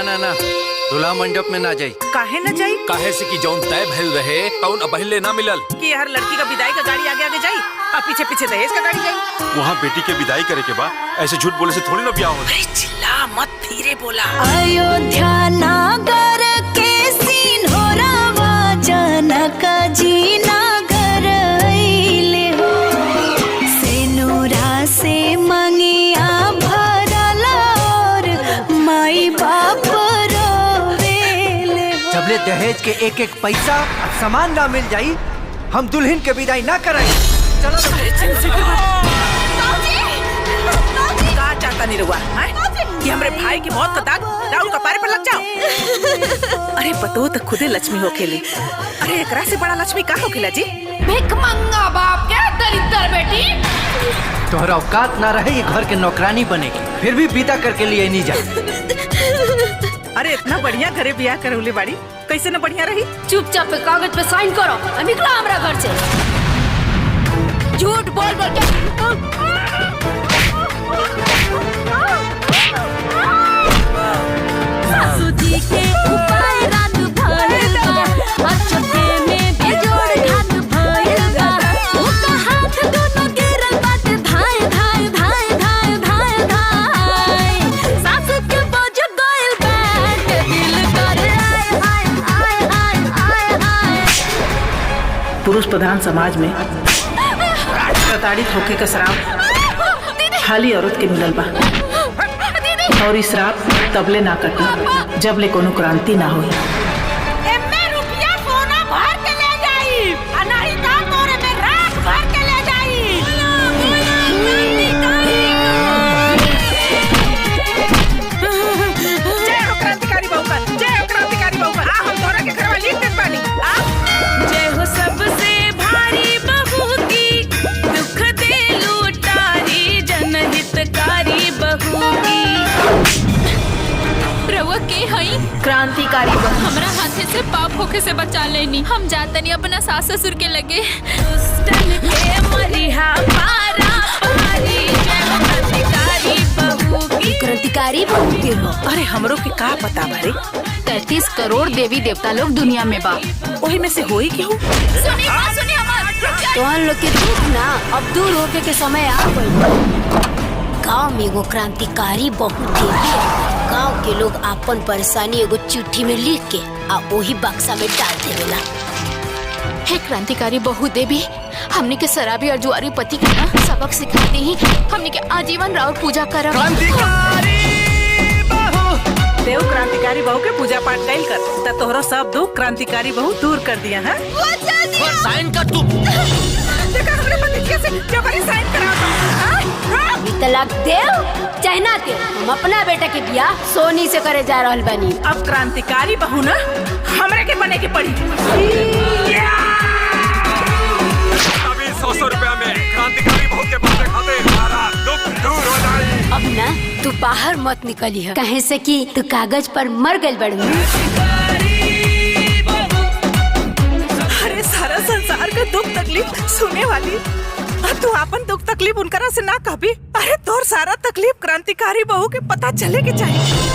ना ना, दूल्हा मंडप में ना जाई। काहे न जाई? काहे से कि जौन तय भइल रहे तौन पहले ना मिलल। कि हर लड़की का विदाई का गाड़ी आगे आगे जाई और पीछे पीछे दहेज का गाड़ी जाई। वहाँ बेटी के विदाई करे के बा, ऐसे झूठ बोले से थोड़ी ना ब्याह हो। अरे चिल्ला मत, धीरे बोला। अयोध्या नागर के सिन्होरावा जनक जी नागर अइले हो, सेनुरा से मंगिया भरल और माई बाप रोवेले हो। जबले दहेज के एक एक पैसा और सामान ना मिल जाई, हम दुल्हन के विदाई ना कराई। चलो। का चाहता नहीं रुआ हैं? कि हमरे भाई की मौत का दाग राहुल कपारे पर लग जाओ। अरे पतो तो खुदे लक्ष्मी होखेली। अरे एकरा से बड़ा लक्ष्मी का होखेला जी? भिख मंगा बाप के दरिद्र बेटी। तोहरा औकात ना रहे ये घर के नौकरानी बनेगी, फिर भी विदा करके लिए नहीं जा। अरे इतना बढ़िया घरे बियाह करौले बाड़ी, कैसे न बढ़िया रही? चुपचाप पे कागज पे साइन करो और निकलो हमरा घर से। झूठ बोल बोल के सासू जी के उपाय रात भइल बा, अचके में बेजोड़ घात भइल बा। ओका हाथ दोनों गिरल बाटे धाय धाय धाय धाय धाय धाय। सासू के बोझ गइल बाटे दिल करे आय आय आय आय आय आय। पुरुष प्रधान समाज में प्रताड़ित होके का श्राप खाली औरत के मिलल बा और ई श्राप तबले ना कटी जब ले कोनो क्रांति ना होई। एमे रुपया सोना भर के ले जाई आ नहीं ता तोरे में राख भर के ले जाई। जय हो क्रांतिकारी बहू का, जय हो क्रांतिकारी बहू का। आ हम तोरा के घरवा लिख देत बानी। आ जय हो सबसे भारी बहू की, दुख दे लूटारी जनहितकारी बहू की। रउआ के हई क्रांतिकारी बहू हमरा हाथे से पाप होखे से बचा लेनी। हम जातनी अपना सास ससुर के लगे। दुष्टन के मरिहा पारा पारी। जय हो क्रांतिकारी बहू की। क्रांतिकारी बहू के हो। अरे हमरो के का पता बारे? 33 करोड़ देवी देवता लोग दुनिया में बा, ओही में से होई केहू? सुनी माँ, सुनी हमार। तोहन लोग के दुख ना अब दूर होके के समय आ गइल। गांव में एगो क्रांतिकारी बहू देवी है। गांव के लोग आपन परेशानी एगो चिट्ठी में लिख के आ ओही बक्सा में डाल देवेला। हे क्रांतिकारी बहु देवी, हमने के शराबी और जुआरी पति के ना सबक सिखा दी। हमने के आजीवन राउर पूजा करब। देव क्रांतिकारी बहू के पूजा पाठ कैल कर त तोहरो सब दुख क्रांतिकारी बहू दूर कर दिया है। साइन कर तू। देखा हमरे पति से जबरी साइन कराओ। ई तलाक देव चाहे ना देव, हम अपना बेटा के बियाह सोनी से करे जा रहल बानी। अब क्रांतिकारी बहू ना हमरे के बने के पड़ी। अभी 100-100 रुपया में क्रांतिकारी बहू के बातें खाते सारा दुख दूर हो जाए। अब ना तू बाहर मत निकली है, कहे से कि तू कागज पर मर गइल बड़ू। अरे सारा संसार का दुख तकलीफ सुने वाली और तू अपन दुख तकलीफ उनकरा से ना कहबी। अरे तोर सारा तकलीफ क्रांतिकारी बहू के पता चले के चाहिए।